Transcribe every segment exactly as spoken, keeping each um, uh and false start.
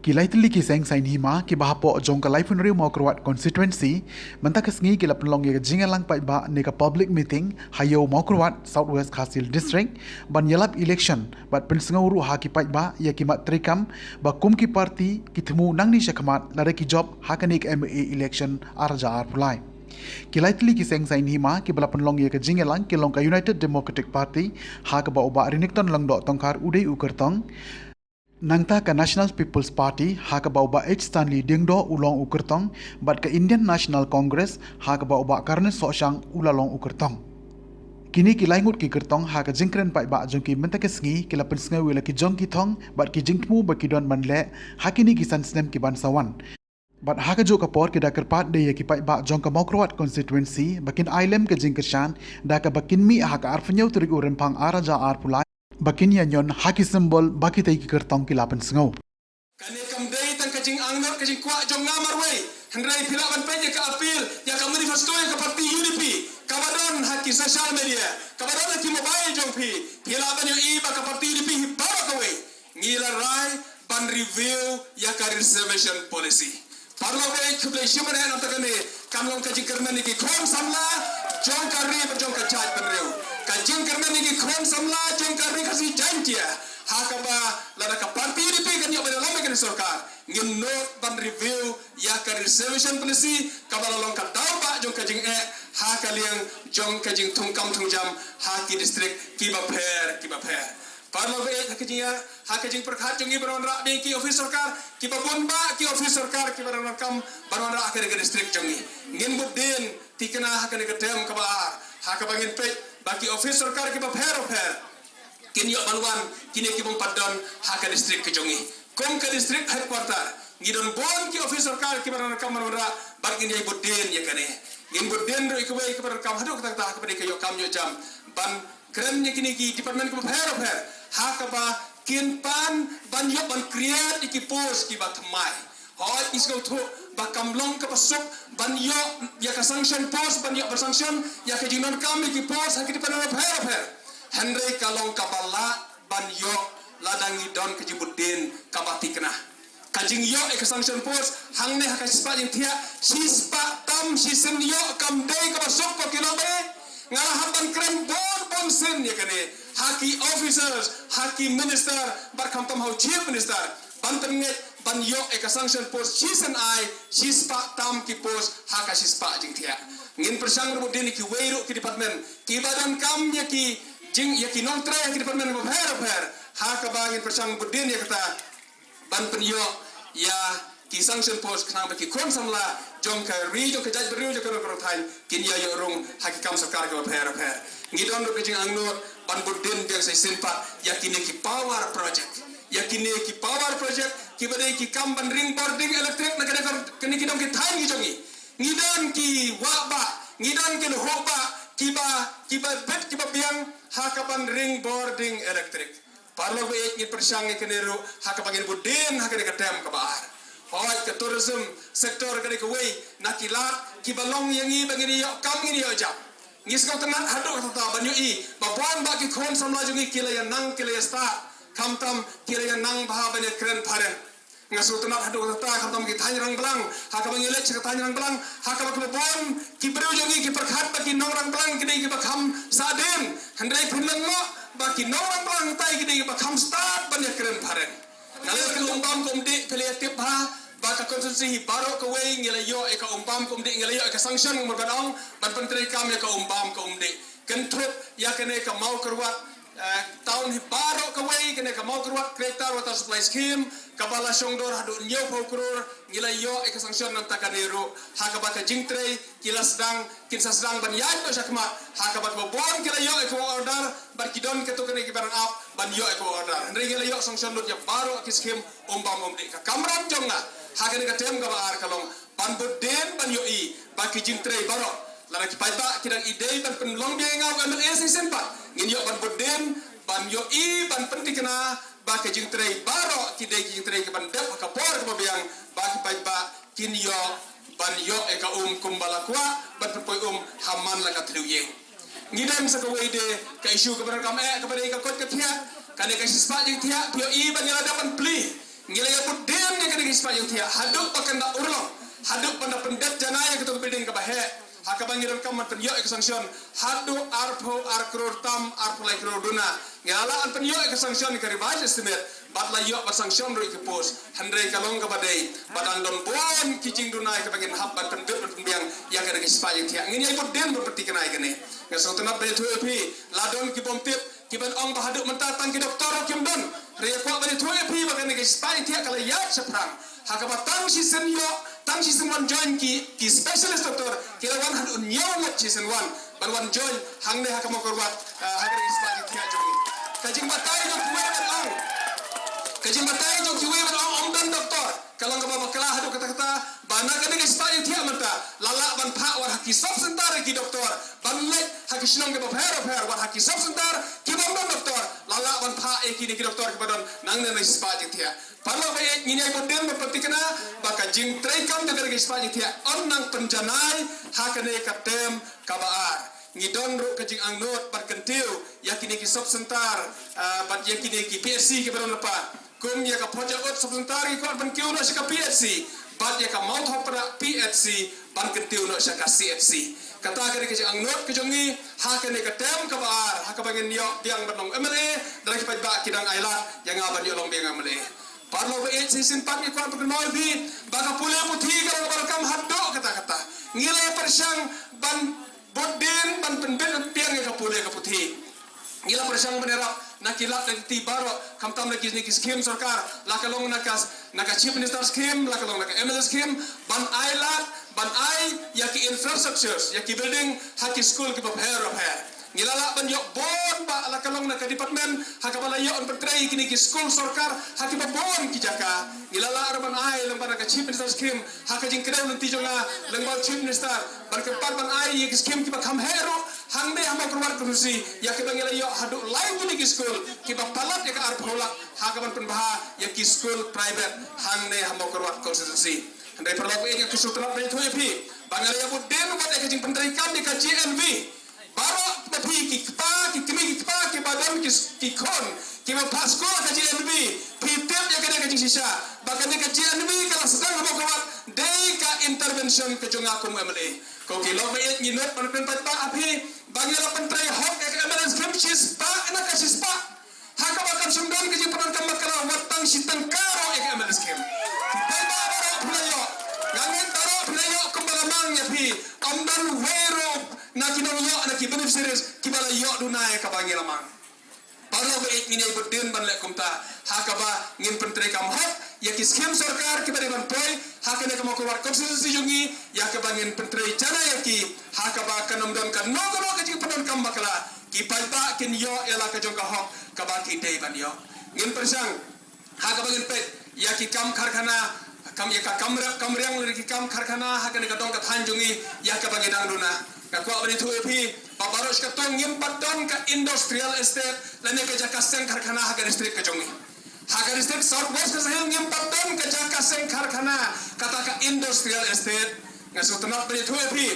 Ki lai tylli ki seng saiñ hima kiba hapoh jong ka laiphew hynriew Mawkyrwat constituency mynta ka sngi ki la pynlong ïa ka jingïalang paidbah ne ka public meeting ha Ïew Mawkyrwat, South West Khasi Hills District, ban ïalap election bad pynsngew ruh ha ki paidbah ïa ki mat treikam ba kum ki party ki thmu nangne shakhmat lada ki jop ha kane ka M L A election ar hajar arphew lai. Ki lai tylli ki seng saiñ hima kiba la pynlong ïa ka jingïalang ki long ka United Democratic Party ha kaba u Bah Renikton Lyngdoh Tongkhar u dei u kyrtong, nangta ka National People's Party ha kaba u Bah H Stanley Diengdoh u long u kyrtong, bad ka Indian National Congress ha kaba u Bah Carnes Sohshang u la long u kyrtong. Kine ki lai ngut ki kyrtong ha ka jingkren paidbah jong ki mynta ka sngi ki la pynsngew ïa la ki jong ki thong bad ki jingthmu ba ki don ban leh ha kine ki san snem ki ban sa wan. Bad ha kajuh ka por ki da kyrpad de ïa ki paidbah jong ka Mawkyrwat constituency ba kin ai lem ka jingkyrshan da kaba kin mih ha ka arphew hynñiew tarik u Rymphang ar hajar arphew lai ba kin ïa ñion ha ki symbol ba kitei ki kyrtong ki la pynsngew. Kane kam dei tang ka jingangnud ka jingkwah jong nga marwei. Hynrei phi lah ban peit ïa ka appeal, ïa ka manifesto ïa ka party U D P, kaba don ha ki social media, kaba don ha ki mobile jong phi, phi lah ban ïohi ba ka party U D P hi baroh kawei ngi la rai ban review ïa ka reservation policy. Paralok, khublei shibun eh, namar kane kam long ka jingkyrmen ïa ki khun samla jong ka ri bad jong ka jaitbynriew. Ka jingkyrmen ïa ki khun samla jong ka Ri Khasi Jaiñtia, ha kaba lada ka party U D P kan ïoh ban ïalam ïa kane ka sorkar, ngin nud ban review ïa ka reservation policy kaba la long ka daw ba jong ka jingeh ha ka liang jong ka jingthungkam thungjam ha ki district kiba pher kiba pher. Paralok, ha ka jingïa, ha ka jingpyrkhat jong ngi ban wanrah biang ki office sorkar kiba bun, ba ki office sorkar kiba donkam ban wanrah ha ka district jong ngi. Ngin bud dien tikna ha kane ka term kaba ar, ha kaba ngin peit ba ki office sorkar kiba pher pher kin ïoh ban wan kine ki bym pat don ha ka district ka jong ngi. Kum ka district headquarter ngi don bun ki office sorkar kiba donkam ban wanrah, bad ngin ïai bud dien ïa kane. Ngin bud dien ruh ïa kawei kaba donkam haduh katta katta, kaba dei ka ïoh kam ïoh jam, ban kren ïa kine ki department kiba pher pher, ha kaba kin pan ban ïoh ban create ïa ki post kiba thymmai. Hooid, ngi sngewthuh ba kam long kaba suk ban ïoh ïa ka sanction post, ban ïoh ban sanction ïa ka jingdonkam ïa ki post ha ki department kiba pher pher. Hynrei ka long kaba lah ban ïoh lada ngi don ka jingbud dien kaba tikna. Ka jingïoh ïa ka sanction post hangne ha ka shispah jingthiah, shispah tam shisien ïoh kam dei kaba suk ko ki longbe. Nga la hap ban kren bun bun sien ïa kane ha ki officers, ha ki minister, bad khamtam ha u chief minister, ban pynngeit ban ïoh ïa ka sanction post shisien ai shispah tam ki post ha ka shispah jingthiah. Ngin pyrshang ruh bud dien ïa kiwei ruh ki department kiba donkam ïa ki jing, ïa ki nongtrei ha ki department kiba pher pher, ha kaba ngin pyrshang bud dien ïa kata ban pynïoh ïa ki sanction post khnang ba ki khun samla jong ka ri, jong ka jaitbynriew, jong ka ri Rakhine kin ïa ïoh rung ha ki kam sorkar kiba pher pher. Ngi don ruh ka jingangnud ban bud dien biang sa shisien pat ïa kine ki power project, ïa kine ki power project kiba dei ki kam ban ring bording electric na kane ka, kine ki dong ki thaiñ ki jong ngi. Ngi don ki wah bah, ngi don ki lynghuk bah kiba, kiba bit kiba biang ha ka ban ring bording electric. Paralok ba ïeit, ngin pyrshang ïa kane ruh ha kaba ngin bud dien ha kane ka term kaba ar. Hooid, ka tourism sector ka dei kawei na ki lad kiba long ïa ngi ba ngin ïoh kam, ngin ïoh jam. Ngi sngewtynnat haduh katta ban ïohi ba bun bah ki khun samla jong ngi ki la ïa nang, ki la ïa stad, khamtam ki la ïa nang bha ban ïa kren phareng. Nga sngewtynnat haduh katta khamtam ki thaiñ Rangblang, ha kaba ngi leit sha ka thaiñ Rangblang, ha kaba kiba bun ki briew jong ngi ki pyrkhat ba ki nong Rangblang ki dei kiba kham sahdien. Hynrei phin lyngngoh ba ki nong Rangblang tai ki dei kiba kham stad ban ïa kren phareng. Nga la ïoh ka um bam ka um dih, phi la ïa tip bha ba ka constituency hi baroh kawei ngi la ïoh ïa ka um bam ka um dih, ngi la ïoh ïa ka sanction, mut ban ong, ban pyntreikam ïa ka um bam ka um dih. Kynthup ïa kane ka Mawkyrwat, eh, town hi baroh kawei, kane ka Mawkyrwat Greater Water Supply Scheme kaba la shongdor haduh hynñiewphew klur, ngi la ïoh ïa ka sanction. Nangta kane ruh ha kaba ka jingtrei ki la sdang, kin sa sdang ban ïaid noh shakhmat, ha kaba kiba bun ki la ïoh ïa ka work order, bad ki don katto katne kiba dang ap ban ïoh ïa ka work order. Hynrei ngi la ïoh sanction lut ïa baroh ki scheme um bam um dih. Ka kamram jong nga ha kane ka term kaba ar ka long ban bud dien ban ïohi ba ki jingtrei baroh, lada ki paidbah ki dang ïadei ban pynlong biang ïa nga u M L A shisien pat, ngin ïoh ban bud dien ban ïohi, ban pynthikna ba ki jingtrei baroh ki dei ki jingtrei kiban dep ha ka por kaba biang, ba ki paidbah kin ïoh ban ïoh ïa ka um kumba la kwah, ban pynpoi um ha man la ka thliew ïing. Ngi don sa kawei de ka issue kaba donkam eh, kaba dei ka koit ka thiah. Kane ka shispah jingthiah, phi ïohi ba ngi la dep ban plie. Ngi la ïa bud dien ïa kane ka shispah jingthiah haduh ba kan da urlong, haduh ban da pyndep janai ïa kato ka building kaba heh, ha kaba ngi donkam ban pynïoh ïa ka sanction haduh arphew ar klur tam arphew lai klur duna. Ngi la lah ban pynïoh ïa ka sanction ïa ka revised estimate bad la ïoh ban sanction ruh ïa ki post. Hynrei ka long kaba dei ba dang don bun ki jingduna ïa kaba ngin hap ban pynbit ban pynbiang ïa kane ka shispah jingthiah. Ngin ïa bud dien ban pynthikna ïa kane. Nga sngewtynnat ban ïathuh ïa phi, la don ki bym tip ki ban ong ba haduh mynta tang ki doktor ruh kim don. Hynrei nga kwah ban ïathuh ïa phi ba kane ka shispah jingthiah ka la ïaid shaphrang, ha kaba tang shisien ïoh, tang shisien wan join ki, ki specialist doktor ki la wan haduh hynñiew ngut shisien wan ban wan join hangne ha ka Mawkyrwat, ah, ha kane ka shispah jingthiah jong ngi. Ka jingbatai jong kiwei ban ong, ka jingbatai jong kiwei ban ong ym don doktor, ka long kaba bakla haduh katta katta ba na kane ka shispah jingthiah mynta la lah ban phah wat ha ki sub center ïa ki doktor ban leit ha ki shnong kiba pher bapher, wat ha ki sub center ki bym don doktor la lah ban phah ïa kine ki doktor kiba don nangne na ka shispah jingthiah. Paralok ba ïeit, ngin ïa bud dien ban pynthikna ba ka jingtreikam jong kane ka shispah jingthiah yn nang pynjanai ha kane ka term kaba ar. Ngi don ruh ka jingangnud ban kyntiew ïa kine ki sub center, ah, bad ïa kine ki P H C kiba don lypa. Kum ïa ka Phojaud sub center ngi kwah ban kiew noh sha ka P H C, bad ïa ka Mawthadraishan P H C ban kyntiew noh sha ka C H C. Kata ka dei ka jingangnud ka jong ngi ha kane ka term kaba ar, ha kaba ngin ïoh biang ban long M L A, da ki paidbah ki dang ailad ïa nga ban ïoh long biang M L A. Paralok ba ïeit, shisien pat ngi kwah ban kynmaw ïa phi ba ka pule puthi ka long kaba donkam haduh katta katta. Ngi la ïa pyrshang ban bud dien ban pynbit pynbiang ïa ka pule ka puthi. Ngi la pyrshang ban ïarap na ki lad na ki kti baroh, khamtam na kine ki skim sorkar, la ka long na ka, na ka Chief Minister skim, la ka long na ka M L A skim, ban ai lad, ban ai ïa ki infrastructures, ïa ki building ha ki skul kiba pher bapher. Ngi la lah ban ïoh bun bah, la ka long na ka department ha kaba la ïoh ban pyntrei ïa kine ki skul sorkar ha kiba bun ki jaka. Ngi la lah ruh ban ai lyngba na ka Chief Minister skim, ha ka jingkdew lynti jong nga lyngba u Chief Minister, ban kyrpad ban ai ïa ki skim kiba kham heh ruh hangne ha Mawkyrwat constituency, ïa kiba ngi la ïoh haduh lai tylli ki skul kiba palat ïa ka arphew lak ha kaban pynbha ïa ki skul private hangne ha Mawkyrwat constituency. Hynrei paralok ba ïeit, nga sngewtynnat ban ïathuh ïa phi ba nga la ïa bud dien wat ïa ka jingpyntreikam ïa ka G N V. Baroh na phi ki kpa, ki kmie ki kpa kiba don ki, ki khun kiba pass skul ha ka G N V, phi tip ïa kane ka jingshisha ba kane ka G N V ka la sdang ha Mawkyrwat dei ka intervention ka jong nga kum M L A. Ko ki lok ba ïeit, ngi nud ban pynpaw ba ha phi ba ngi la pyntrei hok ïa ka M L A skim shispah na ka shispah. Ha kaba kan sngewdon ka jingpyndonkam bakla wat tang shi tyngka ruh ïa ka M L A skim. Phi paidbah baroh phi la ïoh, nga ngeit baroh phi la ïoh kumba la mang ïa phi. Ym don wei ruh na ki nongïoh, na ki beneficiaries kiba la ïoh duna ïa kaba ngi la mang. Paralok ba ïeit, ngin ïa bud dien ban leh kumta ha kaba ngin pyntreikam hok ïa ki skim sorkar kiba dei ban poi ha kane ka Mawkyrwat constituency jong ngi, ïa kaba ngin pyntrei janai ïa ki ha kaba kan ym don kano kano ka jingpyndonkam bakla. Ki paidbah kin ïoh ïa la ka jong ka hok kaba ki dei ban ïoh. Ngin pyrshang ha kaba ngin peit ïa ki kam karkhana, kam ïa ka kam rep kam riang lane ki kam karkhana ha kane ka dong ka thaiñ jong ngi ïa kaba ngi dang duna. Nga kwah ban ïathuh ïa phi ba baroh shi katta ngim pat don ka industrial estate lane ka jaka seng karkhana ha ka district ka jong ngi. Ha ka district South West Khasi Hills ngim pat don ka jaka seng karkhana, kata ka industrial estate. Nga sngewtynnat ban ïathuh ïa phi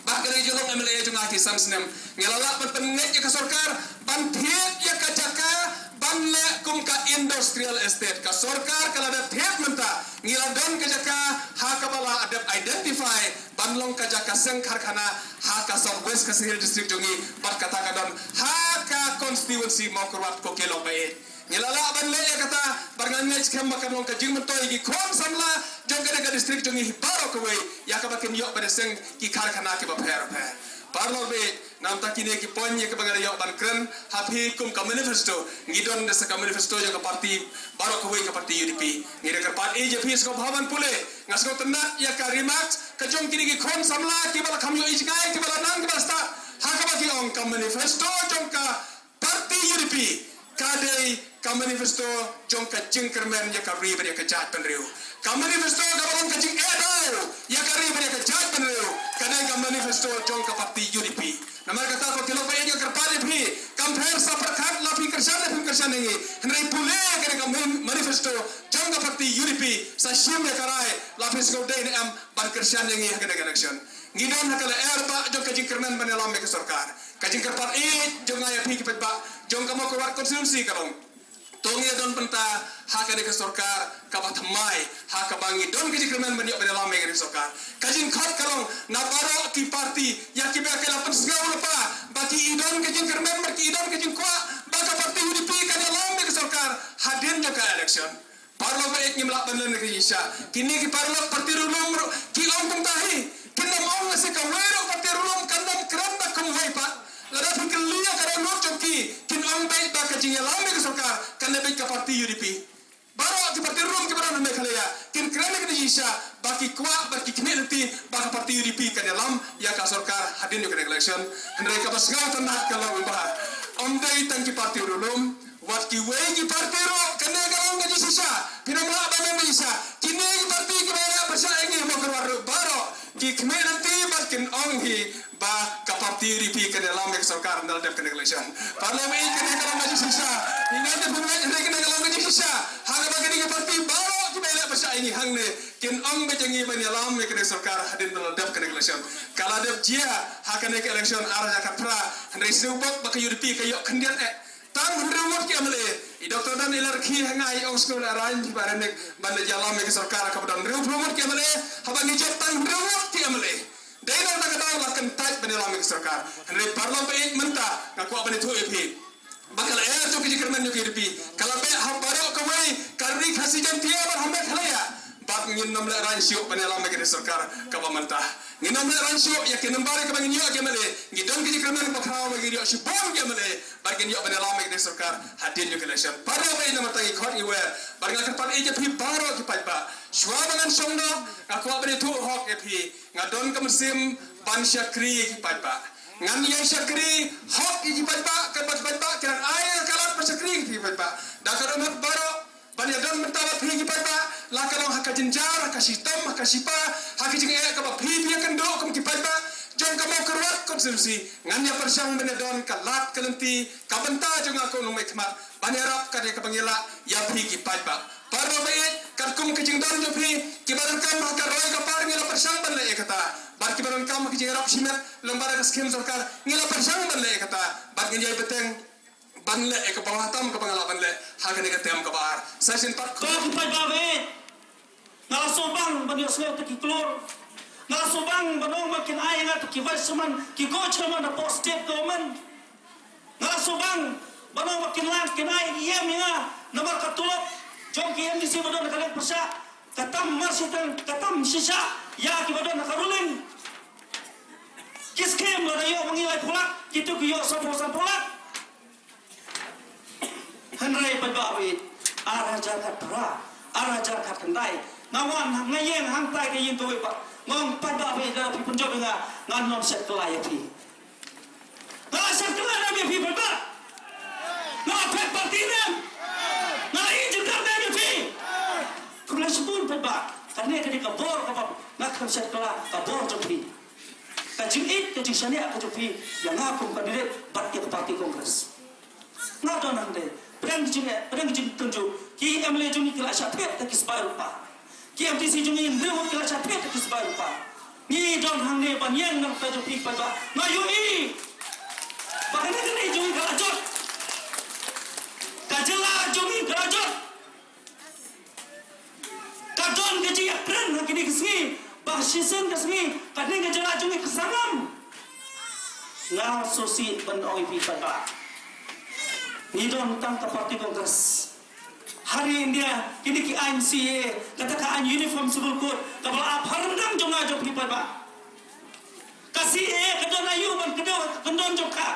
ba ha kane ka jinglong M L A jong nga ki san snem, ngi la lah ban pynngeit ïa ka sorkar ban thied ïa ka jaka ban leh kum ka industrial estate. Ka sorkar ka la dep thied mynta, ngi la don ka jaka ha kaba la dep identify ban long ka jaka seng karkhana ha ka South West Khasi Hills District jong ngi, bad kata ka don ha ka constituency Mawkyrwat, ko ki lok ba ïeit. Ngi la lah ban leh ïa kata bad nga ngeit skhem ba kan long ka jingmyntoi ïa ki khun samla jong kane ka district jong ngi baroh kawei, ïa kaba kin ïoh ban ïaseng ki karkhana kiba pher pher. Paralok ba ïeit, namar kine ki point ïa kiba nga la ïoh ban kren ha phi kum ka manifesto, ngi don da sa ka manifesto jong ka party baroh kawei, ka party U D P. Ngi da kyrpad ïa phi sngewbha ban pule. Nga sngewtynnat ïa ka remarks ka jong kine ki khun samla kiba la kham ïohi jngai, kiba la nang, kiba la stad, ha kaba ki ong ka manifesto jong ka party U D P ka dei ka manifesto jong ka jingkyrmen ïa ka ri bad ïa ka jaitbynriew. Ka manifesto kaba long ka jingeh daw ïa ka ri bad ïa ka jaitbynriew ka dei ka manifesto jong ka party U D P. Namar kata, ko ki lok ba ïeit, nga kyrpad ïa phi, kam pher sa pyrkhat la phi kyrshan la phim kyrshan ïa ngi, hynrei pule ïa kane ka man-, manifesto jong ka party U D P, sa shim ïa ka rai la phi sngewdei ne em ban kyrshan ïa ngi ha kane ka election. Ngi don ha ka lyer bah jong ka jingkyrmen ban ïalam ïa ka sorkar. Ka jingkyrpad ïeit jong nga ïa phi ki paidbah jong ka Mawkyrwat constituency ka long, To ngi don bynta ha kane ka sorkar kaba thymmai, ha kaba ngi don ka jingkyrmen ban ïoh ban ïalam ïa kane ka sorkar. Ka jingkhot ka long na baroh ki parti, ïa kiba ki la pynsngew lypa ba ki i don ka jingkyrmen, ba ki i don ka jingkwah ba ka parti U D P kan ïalam ïa ka sorkar hadien jong ka election. Paralok ba ïeit, ngim lah ban len ka jingshisha. Kine ki paralok parti riewlum ruh ki ong kumta hi. Kin ym ong lehse kawei ruh parti riewlum kan ym kren da kumwei pat. Lada phi kylli ïa ka dohnud jong ki, kin ong beit ba ka jingïalam ïa ka sorkar kan dei beit ka parti U D P. Baroh ki parti riewlum kiba don ha Meghalaya kin kren ïa kane ka jingshisha ba ki kwah, ba ki khmih lynti ba ka parti U D P kan ïalam ïa ka sorkar hadien jong kane ka election. Hynrei kaba sngewtynnat ka long ba ym dei tang ki parti riewlum, wat kiwei ki parti ruh kane ka long ka jingshisha. Phin ym lah ban ong ka jingshisha. Kine ki parti kiba ïaleh pyrshah ïa ngi ha Mawkyrwat ruh baroh ki khmih lynti bad kin ong hi ba ka parti U D P kan ïalam ïa ka sorkar ynda la dep kane ka election. Paralok ba ïeit, kane ka long ka jingshisha. Ïa ngi te pynwit hynrei kane ka long ka jingshisha ha kaba kine ki parti baroh kiba ïaleh pyrshah ïa ngi hangne kin ong beit ïa ngi ban ïalam ïa kane ka sorkar hadien ba la dep kane ka election. Ka la dep jia ha kane ka election ar hajar khatphra, hynrei sngewbok ba ka U D P ka ïoh khyndiat eh. Tang hynriew ngut ki M L A. I Doctor Don i la rkhie ha nga, i ong sngewlehraiñ, phi ba rem ban leit ïalam ïa ka sorkar kaba don hynriewphew ngut ki M L A, haba ngi jop tang hynriew ngut ki M L A. Dei na kata ka daw la kyntait ban ïalam ïa ka sorkar. Hynrei paralok ba ïeit, mynta nga kwah ban ïathuh ïa phi ba ka lyer jong ka jingkyrmen jong ka U D P ka la beh ha baroh kawei ka Ri Khasi Jaiñtia bad ha Meghalaya. Bad ngin ym lehraiñ shuh ban ïalam ïa ka sorkar kaba mynta. Ngin ym lehraiñ shuh ïa ki nambar kaba ngin ïoh ïa ki M L A. Ngi don ka jingkyrmen kaba khraw ba ngin ïoh shibun ki M L A bad ngin ïoh ban ïalam ïa ka sorkar hadien jong ka election. Paralok ba ïeit, namar ta ngi khot ngi wer, bad nga kyrpad ïa phi baroh ki paidbah, shuwa ba ngan shong noh nga kwah ban ïathuh hok ïa phi. Nga don ka mynsiem ban shakri ïa ki paidbah. Ngan ïai shakri hok ïa ki paidbah, katba ki paidbah ki dang ai ka lad ban shakri ïa ki paidbah. Da ka dohnud baroh ban ïadon bynta bad phi ki paidbah, la ka long ha ka jynjar, ha ka shitom, ha ka shipa, ha ka jingeh kaba phi phi ïakynduh kum ki paidbah jong ka Mawkyrwat constituency. Ngan ïa pyrshang ban ïadon ka lad ka lynti, ka bynta jong nga kum u nongmihkhmat ban ïarap kat ïa kaba ngi lah ïa phi ki paidbah. Paralok ba ïeit, katkum ka jingdon jong phi, kiba donkam ha ka roi ka par ngi la pyrshang ban leh ïa kata. Bad kiba donkam ha ka jingïarap shimet lyngba da ka skhim sorkar ngi la pyrshang ban leh ïa kata. Bad ngin ïai bteng ban leh ïa kaba nga tam kaba nga lah ban leh ha kane ka term kaba ar. Sa shisien pat, ko ki paidbah ba ïeit, nga la sngewbang ban ïohsngew ïa ki klur. Nga la sngewbang ban ong ba kin ai ïa nga ïa ki vice chairman, ki co-chairman hapoh state government. Nga la sngewbang ban ong ba kin lah, kin ai ïa nga namar ka tulop jong ki M D C ba don ha ka liang pyrshah ka tam marshiteng, ka tam shisha ïa kiba don ha ka ruling. Ki skhim lada ïoh ma ngi laiphew lak, kito ki ïoh sawphew sanphew lak. Hynrei paidbah ba ïeit, ar hajar khatphra, ar hajar khatkhyndai, nga wan, nga ïeng hangtai ka ïing kawei pat, nga ong paidbah ba ïeit, lada phi pynjop ïa nga, ngan ym shet kylla ïa phi. Nga la shet kylla ne em ïa phi paidbah? Nga la phet party ne em? Nga la ïeit jingkyrmen ne em ïa phi? Khublei shibun paidbah. Kane ka dei ka bor kaba nga khlem shet kylla, ka bor jong phi. Ka jingïeit, ka jingshaniah ka jong phi ïa nga kum candidate bad ïa ka party Congress. Nga don hangne, pdeng ka jingeh, pdeng ka jingtynjuh, ki M L A jong ngi ki la shah thied da ki sbai rupa. Ki M D C jong ngi hynriew ngut ki la shah thied da ki sbai rupa. Ngi don hangne ban ïeng na ka bynta jong phi paidbah. Nga ïohi ba kane ka ri jong ngi ka la jot. Ka jylla jong ngi ka la jot. Ka don ka jingïakren ha kine ki sngi, ba shisien ka sngi kane ka jylla jong ngi ka sangam. Nga sngewsih ban ong ïa phi paidbah, ngi don tang ka party Congress. Ha ri India, kine ki aiñ C A A, kata ka aiñ Uniform Civil Code kaba la ap ha ryndang jong nga jong phi paidbah. Ka C A A ka don aïu ban kdew ha ka kyndon jong ka?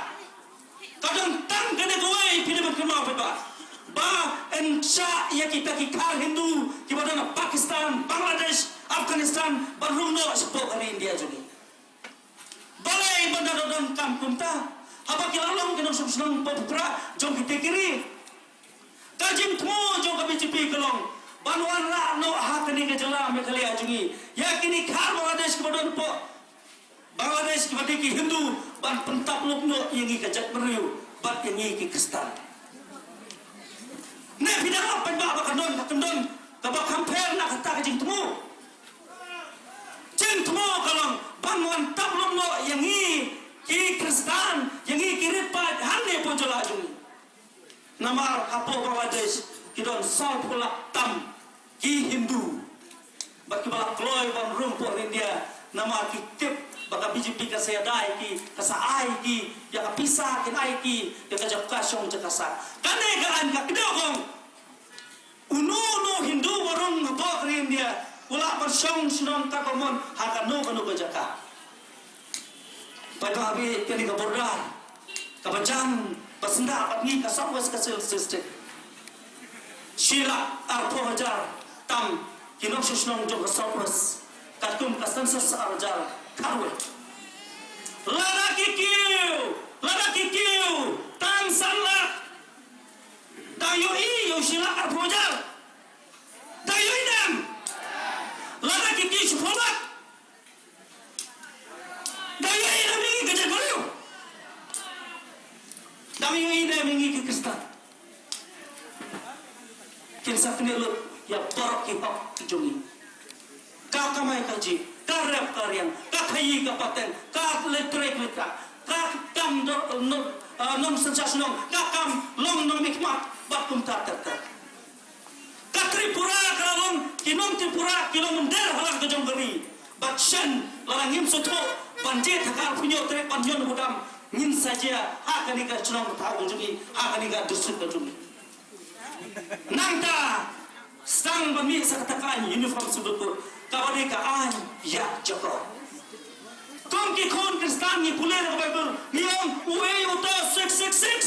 Ka don tang kane kawei, phi dei ban kynmaw paidbah, ba yn shah ïa kita ki khar Hindu kiba don ha Pakistan, Bangladesh, Afghanistan ban rung noh shapoh ka ri India jong ngi. Balei ban da donkam kumta? Haba ki la long ki nongshong shnong poh prah jong kita ki ri. Ka jingthmu jong ka B J P ka long ban wanrah noh ha kane ka jylla Meghalaya jong ngi ïa kine ki khar Bangladesh kiba don hapoh Bangladesh kiba dei ki Hindu, ban pyntap lup noh ïa ngi ka jaitbynriew bad ïa ngi ki Khristan. Ne phi dang ap paidbah ba ka don, ka don kaba kham pher na kata ka jingthmu? Jingthmu ka long ban wan tap lup noh ïa ngi ki Khristan, ïa ngi ki rit paid hangne hapoh jylla jong ngi. Namar hapoh Bangladesh ki don sawphew lak tam ki Hindu. Bad kiba la kloi ban rung hapoh India, namar ki tip ba ka B J P ka sa ïada ïa ki, ka sa ai ki ïa ka pisa, kin ai ki ïa ka jaka shong jaka sah. Kane ka aiñ ka kdew kong. Uno uno Hindu ba rung hapoh India u lah ban shong shnong katba mon ha kano kano ka jaka. Paidbah, kane ka border kaba jan ba syndah bad ngi ka South West Khasi Hills District. Shi lak arphew hajar tam ki nongshong shnong jong ka South West katkum ka census ar hajar khatwei. Lada ki kiew, lada ki kiew tang san lak, dang ïohi ïa u shi lak arphew hajar? Dang ïohi ne em? Lada ki kiew shiphew lak, dang ïohi ne em ïa ngi ki jaitbynriew? Dang ïohi ne em ïa ngi ki Khristan? Kin sa knieh lut ïa baroh ki hok ki jong ngi. Ka kamai kajih, ka rep ka riang, ka khaii ka pateng, ka leit trei leit rak, ka kam do-, no-, ah, nongsynshar shnong, ka kam long nongmihkhmat bad kumta ter ter. Ka Tripura ka la long, ki nong Tripura ki long mynder ha la ka jong ka ri. Bad shen, lada ngim sngewthuh ban jied ha ka arphew hynñiew tarik ban ïoh nongbuh dam, ngin sa jia ha kane ka shnong ka thaw ka jong ngi, ha kane ka district ka jong ngi. Nangta sdang ban mih sa kata ka aiñ Uniform Civil Code, kaba dei ka aiñ ïa jakor. Kum ki khun Khristan ngi pule na ka Baibl, ngi ong uei uta u six six six.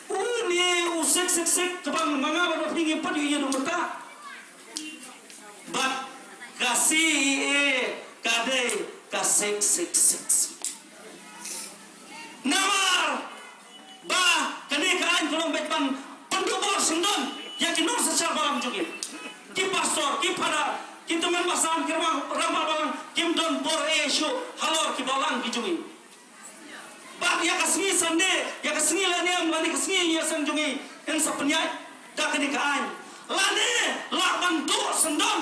Une u six six six kaba nga bad phi ngi pat ïa u mynta. Bad ka C A A ka dei ka six six six. Namar ba kane ka aiñ ka long beit ban pynduh bor syndon ïa ki nongsynshar balang jong ngi. Ki pastor, ki phadar, ki tymmen basan, ki rangbah, rangbah balang kim don bor ei shuh halor ki balang ki jong ngi. Bad ïa ka sngi Sunday, ïa ka sngi lehniam lane ka sngi ïaseng jong ngi, yn sa pynïaid da kane ka aiñ. Lane lah ban duh syndon.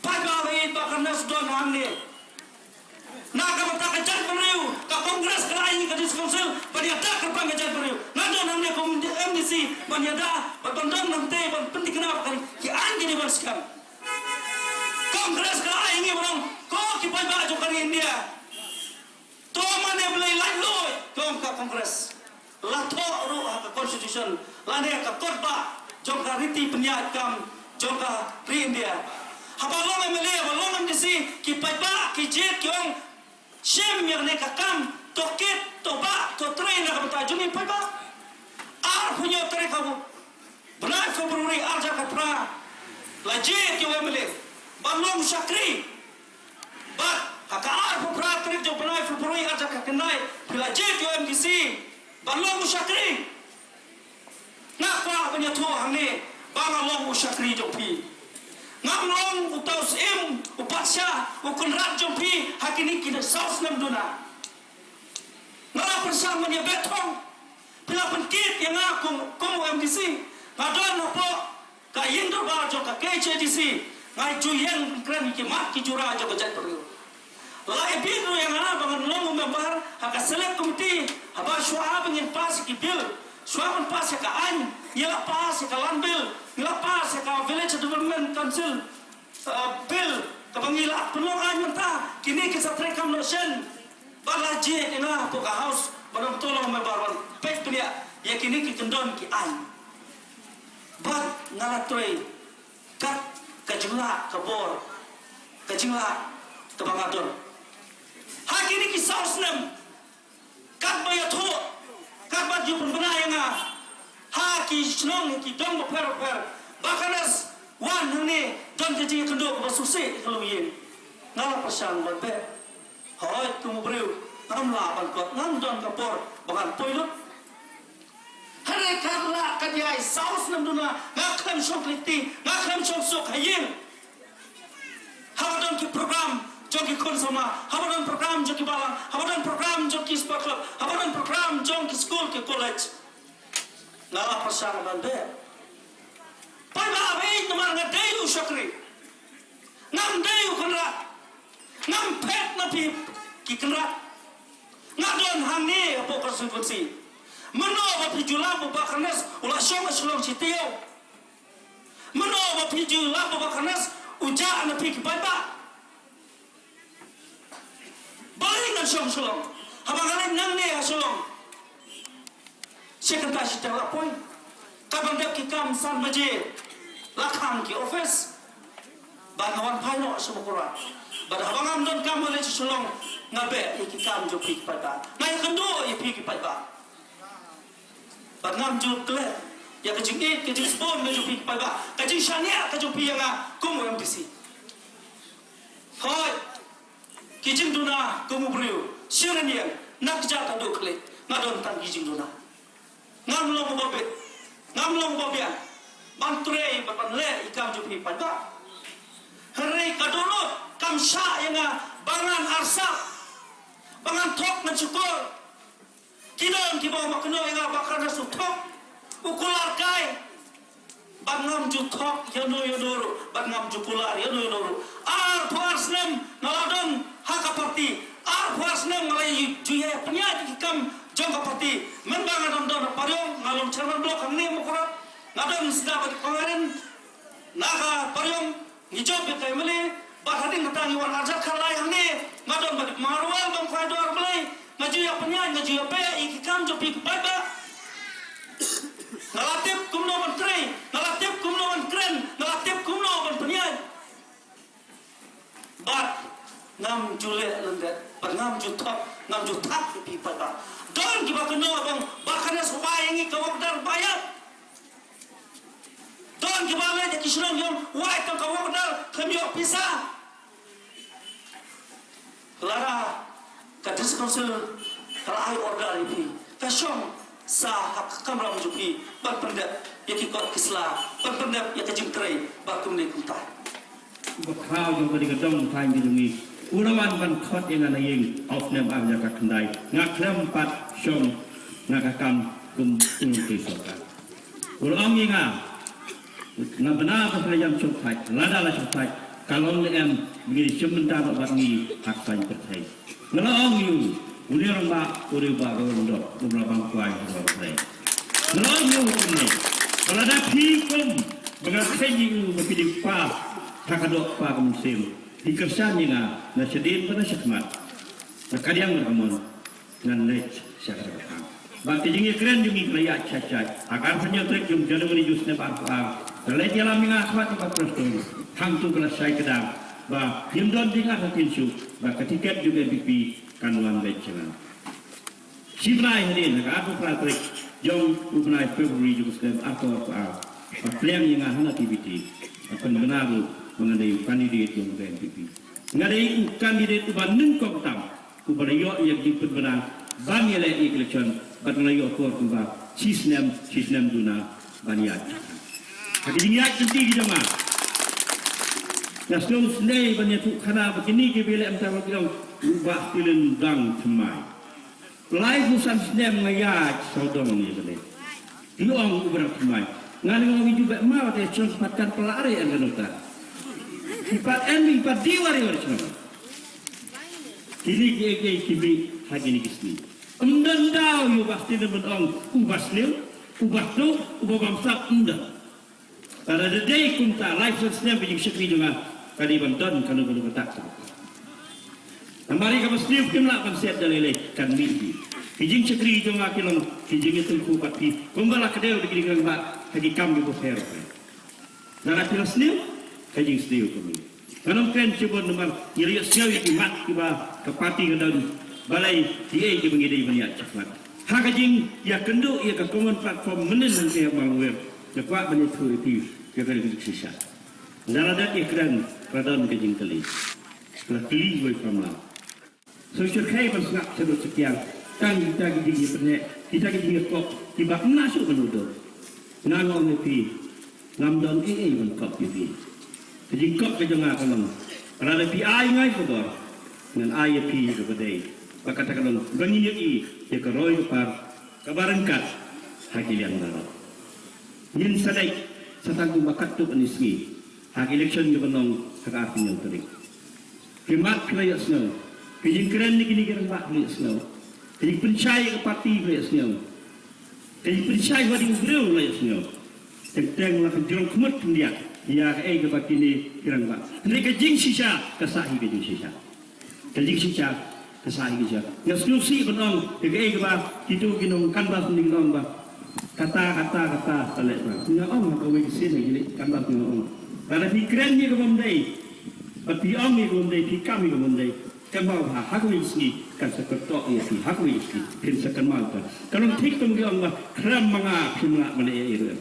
Paidbah, ba ka nas don hangne. Na ka bynta ka jaitbynriew, ka Congress ka la ai ïa ka District Council ban ïada kyrpang ka jaitbynriew. Nga don hangne kum M D C ban ïada, ban, ban don hangtei ban pynthikna ba ka, ki aiñ kine ban skhem. Congress ka la ai ïa ngi ban ong ko ki paidbah jong ka ri India. To mane Blei laitluid, ka ong ka Congress. La thoh ruh ha ka Constitution lane ka kot bah jong ka riti pynïaid kam jong ka ri India. Haba long M L A, haba long M D C, ki paidbah ki jied ki ong, shim ïa kane ka kam, to kit, to bah, to trei na ka bynta jong ngi paidbah. Arphew hynñiew tarik ka bnai February ar hajar khatphra la jied ïa u M L A ban long u shakri. Bad ha ka arphew phra tarik jong u bnai February ar hajar khatkhyndai phi la jied ïa u M D C ban long u shakri. Nga kwah ban ïathuh hangne ba nga long u shakri jong phi. Ngam long uta u syiem, u patsha, u kynrad jong phi ha kine ki saw snem duna. Nga la pyrshang ban ïabeh thong. Phi la pynkit ïa nga kum, kum u M D C. Nga don hapoh ka ïing dorbar jong ka K H A D C, nga ju ïeng kren ki mat ki jura jong ka jaitbynriew. La ibit ruh ïa nga ba ngan long u member ha ka select committee, haba shuwa ba ngin pass ïa ki bill, shuwa ban pass ïa ka aiñ, ngi la pass ïa ka land bill, ngi la pass ïa ka village development council, uh, bill, kaba ngi la pynlong aiñ mynta, kine ki sa treikam noh shen. Ba la jied ïa nga hapoh ka House ban ym to long u member ban peit pynïaid ïa kine ki kyndon ki aiñ. Bad nga la trei kat ka jinglah ka bor, ka jinglah kaba nga don. Ha kine ki saw snem, katba ïathuh, katba ju pynbna ïa nga ha ki shnong ki dong bapher bapher, ba ka nas wan hangne don ka jingïakynduh kaba sngewsih ïa ka longïing. Nga la pyrshang ban beh. Hooid, kum u briew ngam lah ban kot, ngam don ka por ba ngan poi lut. Hynrei kat lah kat ïai, saw snem duna nga khlem shong khlem kti, nga khlem shong suk ha ïing. Haba don ki program jong ki khun samla, haba don program jong ki balang, haba don program jong ki sport club, haba don program jong ki skul ki college, nga la pyrshang ban beh. Paidbah, namar nga dei u shakri, ngam dei u kynrad. Ngam phet na phi ki kynrad. Nga don hangne hapoh constituency. Mano ba phi ju lap ba Bah Carnes u la shong ha Shillong shi taïew? Mano ba phi ju lap ba Bah Carnes u jah na phi ki paidbah? Balei ngan shong Shillong? Haba nga leit nangne ha Shillong, shi kynta shiteng la poi. Ka ban dep ki kam san baje la khang ki office. Bad nga wan phai noh sha Mawkyrwat. Bad haba ngam don kam ban leit sha Shillong, nga beh ïa ki kam jong phi ki paidbah. Nga ïakynduh ïa phi ki paidbah. Bad ngam ju klet ïa ka jingïeit, ka jingsbun ka jong phi ki paidbah, ka jingshaniah ka jong phi ïa nga kum u M D C. Hooid, ki jingduna kum u briew, shi rynïeng, na kjat haduh khlieh, nga don tang ki jingduna. Ngam long uba bit, ngam long uba biang ban trei bad ban leh ïa ki kam jong phi paidbah. Hynrei ka dohnud kam shah ïa nga ba ngan arsap, ba ngan thok ngan shukor. Ki don kiba ong ba kynnoh ïa nga ba Bah Carnes u thok, u kular kai. Bad ngam ju thok ïano ïano ruh, bad ngam ju kular ïano ïano ruh. Arphew ar snem nga la don ha ka party, arphew ar snem nga la ju ïa pynïaid ki kam jong ka party. Mynba nga dang don ha Pariong, nga long chairman block hangne Mawkyrwat, nga don sdang bad i Kong Aaron na ka Pariong. Ngi jop ïa ka family, bad hadien kata ngi wan arjat khalai hangne, nga don bad i Marwal Bamkhwai Dwar Blei, nga ju ïa pynïaid, nga ju ïa beh ïa ki kam jong phi ki paidbah. Nga la tip kumno ban trei, nga la tip kumno ban kren, nga la tip kumno ban pynïaid. Bad ngam ju leh lyndet, bad ngam ju thok, ngam ju thak ïa phi paidbah. Don kiba kynnoh ba Bah Carnes u ai ïa ngi ka wokdar ba ïap. Don kiba leit ha ki shnong ïong, wai tang ka wokdar, khlem ïoh pisa. Lada ka District Council ka la ai order ïa phi, ka shong sa ha ka kamram jong phi ban pyndep ïa ki kot ki sla, ban pyndep ïa ka jingtrei ba kumne kumtai. Ba khraw jong ka dei ka dong thaiñ ka jong ngi. U la wan ban khot ïa nga na ïing ha u snem ar hajar khatkhyndai. Nga khlem pat shong na ka kam kum u nongtrei sorkar. U la ong ïa nga, nga bna ba la ïam shongthait, lada la shongthait, ka long ne em ba ngi shim bynta noh bad ngi ha ka saiñ pyrthei. Nga la ong ïa u, une u rangbah u dei u bah ba long doh, u ba la bam kwai ha ka pyrthei. Nga la ong ïa u kumne, ba lada phi kum ba nga kheiñ ïa u ba phi dei u kpa ha ka doh kpa ka mynsiem, phi kyrshan ïa nga na shadien bad na shakhmat, na kadiang bad kamon. Ngan leit sha ka dang. Bad ka jingïakren jong ngi ka la ïaid shai shai. Ha ka arphew hynñiew tarik jong January jong u snem arphew ar, ka la leit ïalam ïa nga ha khmat jong ka Prestone. Hangto ka la shai kdar ba ngim don jingartatien shuh, ba ka tiket jong ka N P P kan wan beit sha nga. Shi bnai hadien, ha ka arphew phra tarik jong u bnai February jong u snem arphew arphew ar, ka pliang ïa nga ha na T V T. Ka pynbna ruh ba ngan dei u candidate jong ka N P P. Nga dei u candidate uba nyngkong tam uba la ïoh ïa ka jingpynbna ban ïaleh ïa ka election, bad nga la ïoh akor kumba shi snem, shi snem duna ban ïaid. Ha ka jingïaid lynti ka jong nga, nga sngewsynei ban ïathuh khana ba kine kiba ïaleh mynta ki ong u Bah Stilin dang thymmai. Laiphew san snem nga ïaid sawdong ïa kane. Ki ong u ba dang thymmai. Nga la ong ïa u ba ma te chong pat kan pala are an ka nota. Ki pat en, ki pat di wari wari chong. Kine kiei kiei ki mih ha kine ki sngi. Ym don daw ïa u Bah Stilin ban ong u ba sniew, u ba tuh, u ba bamsap, ym don. Lada dei kumta, laiphew san snem ka jingshakri jong nga ka dei ban don kano kano kata. Namar ïa kaba sniew kim lah ban set da lei lei, kan mih hi. Ki jingshakri jong nga ki long ki jingïatyngkhuh bad phi, kumba la kdew da ki rangbah ha ki kam kiba pher pher. Lada phi la sniew, ka jingsniew ka mih. Ngan ym kren shibun namar ngi la ïohsngew ïa ki mat kiba ka party ka don, balei kiei kiba ngi dei ban ïaid shakhmat. Ha ka jingïakynduh ïa ka common platform mynnin hangtei ha Mawlyngrep, nga kwah ban ïathuh ïa phi ïa ka jingshisha. Lada dep ïakren, la don ka jingkylli. La kylli wei pamla. Sngewsih ban sngap shaduh shakiar. Tang kita ki jingïapynheh, kita ki jingïakop kiba ym lah shuh ban udur. Nga ong ïa phi, ngam don ei ei ban kop ïa phi. Ka jingkop ka jong nga ka long, lada phi ai nga ïa ka bor, ngan ai ïa phi ïa kaba dei. Bad kata ka long ba ngin ïohi ïa ka roi ka par kaba ryngkat ha ki liang baroh. Ngin sa leit sa tang kumba katto katne sngi ha ka election kaba nyngkong ha ka arphew hynñiew tarik. Ki mat phi la ïohsngew, ki jingkren na kine ki rangbah phi la ïohsngew. Ka jingpynshai ka parti ba ïohsngew. Ka jingpynshai ba dei u briew la ïohsngew. Teng teng la ka jrong khmut khyndiat ïa kaei kaba kine ki rangbah. Hynrei ka jingshisha ka sah hi ka jingshisha. Ka jingshisha ka sah hi ka jingshisha. Nga sngewsih ban ong ïa kaei kaba kito ki nong canvass kin ong ba kata kata kata ka leh ba. Nga ong ha kawei ka sien ha kine canvass nga ong. Lada phi kren ïa ka bym dei, bad phi ong ïa ka bym dei, phi kam ïa ka bym dei. Kynmaw ba ha kawei ka sngi kan sa kyntoh ïa phi, ha kawei ka sngi phin sa kynmaw ïa ka. Ka long thik kum ki ong ba khlem ma nga phim lah ban ïa ïa.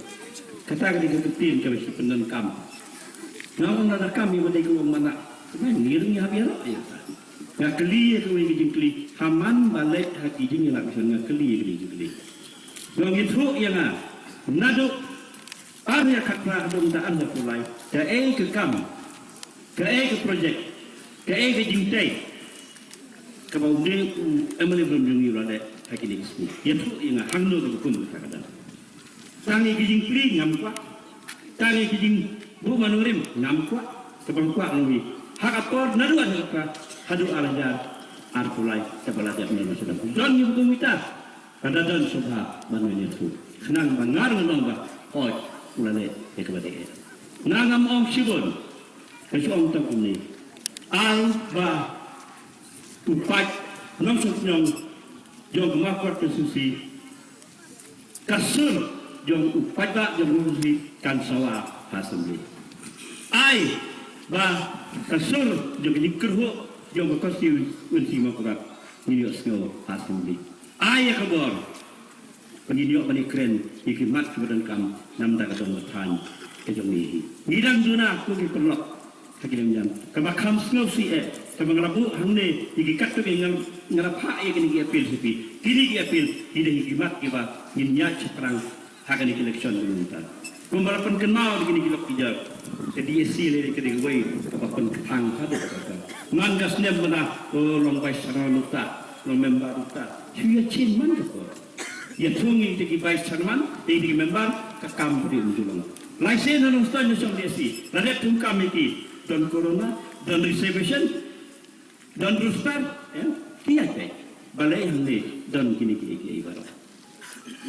Kata ka dei ka ktien kaba shi pyndonkam. Nga ong lada kam ïa ba dei ka long mana. Kynmaw ngi ruh ngi hap ïaroh ïa ka. Nga kylli ïa kawei ka jingkylli ha man ba leit ha ki jingïalap election nga kylli ïa kawei ka jingkylli. Nga ong ïathuh ïa nga naduh ar hajar khatphra haduh mynta ar hajar arphew lai kaei ka kam, kaei ka projek, kaei ka jingtei kaba u dei u M L A ba long jong ngi u la leh ha kine ki sngi. Ïathuh ïa nga hangno kaba kum kata ka dang. Tang ïa ki jingpli ngam kwah. Tang ïa ki jingbuh maw nongrim ngam kwah. Kaba nga kwah long hi ha ka por naduh ar hajar khatphra haduh ar hajar arphew lai kaba la dep mynta sdang. Don ngi ba kum kita. Ka da don shuh ba ban ïathuh khnang ba nga ruh ngan ong ba hooid u la leh ïa kaba dei. Nga ngam ong shibun, nga shu ong tang kumne. Ai ba u paid nongshong shnong jong ka Mawkyrwat constituency, ka sur jong u paidbah jong ka constituency kan sawa ha assembly. Ai ba ka sur jong ka jingkyrhuh jong ka constituency Mawkyrwat ngin ïohsngew ha assembly. Ai ïa ka bor ba ngin ïoh ban ïakren ïa ki mat kiba donkam na bynta ka dong ka thaiñ ka jong ngi hi. Ngi dang duna ko ki paralok ha ki nongñiam kaba kham sngewsih eh kaba nga la buh hangne ïa ki katto ki nga, nga la phah ïa kine ki appeal sha phi. Kine ki appeal ki dei ki mat kiba ngin ïaid shaphrang ha kane ka election ka mynta. Kumba la pynkynmaw da kine ki lok ki jor, ka D A C lei ka dei kawei kaba pynkthang haduh katta. Man ka snem ba na, oh, long vice chairman uta, long member uta. Shu ïa chin man ka por. Ïathuh ngi ïa ki vice chairman, ïa ki member, ka kam ba dei um ju long. Lai sien ha Nongstoiñ na shong D A C, la dep thung kam ïa ki, don corona, don reservation, don roster, eh, ki ïa peit. Balei hangne don kine kiei kiei baroh.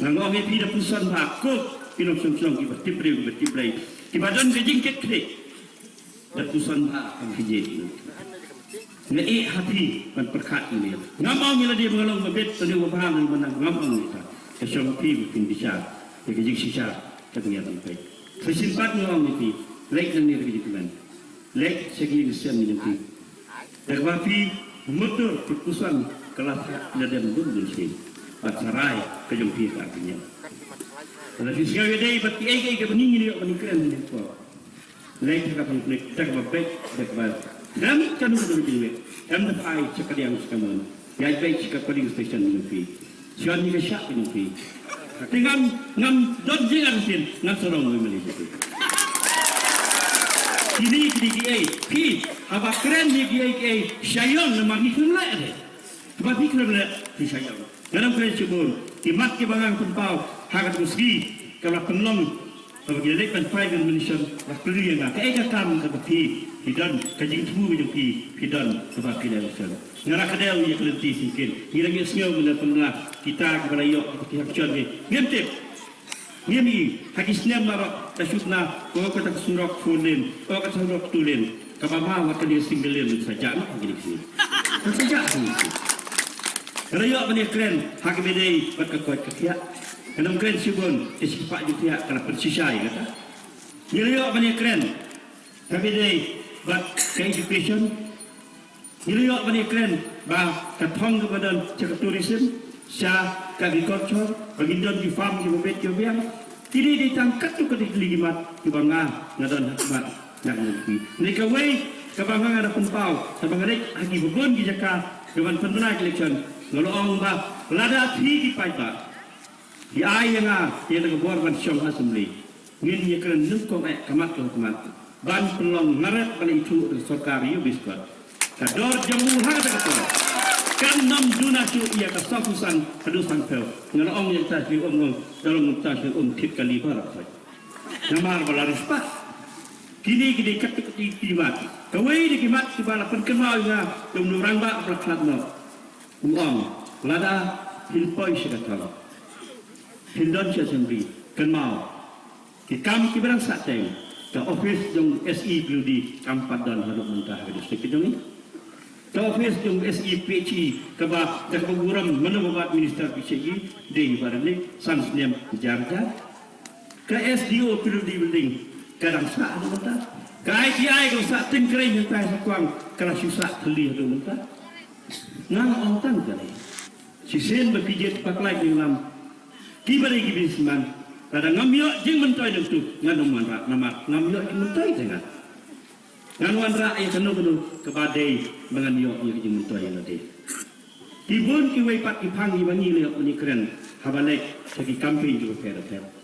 Nga ong ïa phi da puson bha ko ki nongshong shnong kiba tip briew kiba tip Blei kiba don ka jingkitkhlieh. Da puson bha ha ka jingkitkhlieh. Nga ïeh ha phi ban pyrkhat ïa ngi. Ngam ong ïa lade ba nga long ba bit, lade ba bha, lade ba nang, ngam ong ïa ka. Ka shong ha phi ba phin bishar ïa ka jingshisha kaba ngi ïa peit. Sa shisien pat nga ong ïa phi, leit nangne da ka jingkmen. Leit sha ki ïing ki sem ki jong phi. Da kaba phi mutdur phi puson ka la thah lade bun bun sien. Bad sa rai ka jong phi ka artylli. Lada phi sngew ïadei bad kiei kiei kiba ngi ngin ïoh ban ïakren ha kane ka por. Leit ha kaba phi, da kaba beit, da kaba khlem kano kano ka jingwit. Em da phai sha ka liang sha ka mon. Ïaid beit sha ka polling station jong phi. Shon ïa ka shah ka jong phi. Te ngam, ngam don jingïaid sien, ngan sa long u M L A jong phi. Kine, kine kiei, phi, haba kren ïa kiei kiei, sha ïong namar ngi khlem leh de. Haba phi khlem leh, phi sha ïong. Ngan ym kren shibun, ki mat kiba ngan pynpaw, ha katu ka sngi, kaba pynlong, kaba ki leit ban phai ban mention, ba kylli ïa nga, kaei ka kam kaba phi, phi don, ka jingthmu ka jong phi, phi don, kaba phi leh election. Nga la kdew ïa ka lynti syngkien. Ngi dang ïohsngew mynta pynbna kita kiba la ïoh kita ki election ki. Ngim tip. Ngim i ha ki snem baroh ka shu pynbna ko kata ka surok four lane, ko kata surok two lane. Kaba ma wat ka dei single lane sa jah noh ha kine ki. Sa jah ha kine ki. Ka la ïoh ban ïakren ha kaba ïadei bad ka koit ka khiah. Ka nang kren shibun ka shipat jong khiah ka la pynshisha ïa kata. Ngi la ïoh ban ïakren kaba ïadei bad ka education. Ngi la ïoh ban ïakren ba ka thong kaba don sha ka tourism, sha ka agriculture, ba ngin don ki farm kiba beit kiba biang. Kine dei tang katto katne tylli ki mat kiba nga nga don ha khmat na ka lynti. Ne kawei kaba nga nga da pynpaw, kaba nga leit ha kiba bun ki jaka kiban pynbna ki election, nga la ong ba lada phi ki paidbah ki ai ïa nga ïa ka bor ban shong ha assembly, ngin ïakren nyngkong eh ka mat ka hukmat ban pynlong naret ban ithuh da ka sorkar ïa u Biskot. Ka dor jamu ha kata ka por kan ym duna shuh ïa ka sawphew san haduh sanphew. Nga la ong ïa kata shu ong ong, da long mynta shu ong thit kali baroh. Namar ba la riewspah. Kine ki dei katto katne ki mat. Kawei de ki mat kiba la pynkynmaw ïa nga da u rangbah ba la khlad noh. U ong, Lada phin poi sha ka thong, phin don sha assembly, kynmaw, ki kam kiba dang sah teng, ka office jong SE PWD kam pat don haduh mynta ha ka district ka jong ngi. Ka office jong SE PHE kaba da kaba burom mano ba wad minister PHE, dei ba dang leh san snem jar jar. Ka SDO PWD building ka dang sah haduh mynta. Ka ITI ka sah teng kren hangtai sa kwang, ka la shu sah thylli haduh mynta. Nga ong tang kane. Shisien ba phi jied paklait ïa u lam, kiba dei ki businessman, lada ngam ïoh jingmyntoi nangtu, ngan ym wanrah namar ngam ïoh jingmyntoi te nga. Ngan wanrah ïa kano kano kaba dei ba ngan ïoh ïa ka jingmyntoi ïa lade. Ki bun kiwei pat ki phang kiba ngi la ïoh ban ïakren haba leit sha ki campaign kiba pher bapher.